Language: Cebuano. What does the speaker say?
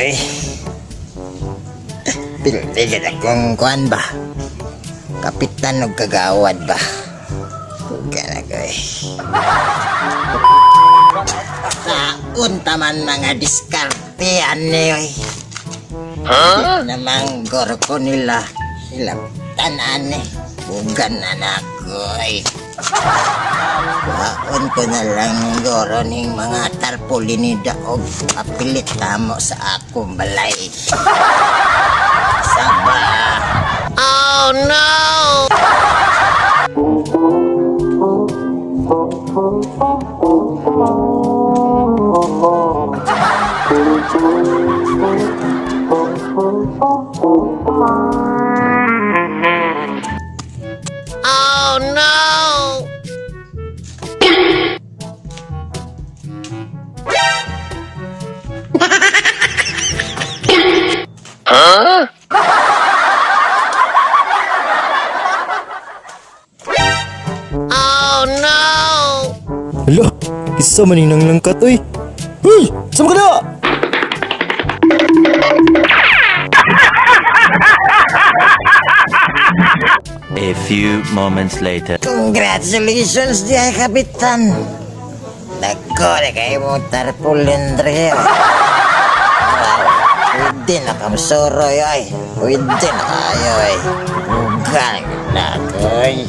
Ay. Pildi gid akong kuan ba? Kapitan og kagawad ba? Buga na ko eh. Taon taman mga diskarte ani oy. Huh? Namang ko nila sila tanan eh. Bugan na nako ay. Kuhaon ko na lang goro ning mga tarpaulin ni daog papilit tamo sa akong balay. Saba. Oh no! Oh no! Oh no! Hala, isa man yung nanglangkat, oy. Uy, sama ka na! A few moments later. Congratulations diay, kapitan. Nagko na kayo mong tarpaulin dre. Wow, pwede na kamsuroy ay. Pwede na kayo ay. Bugan na ko ay.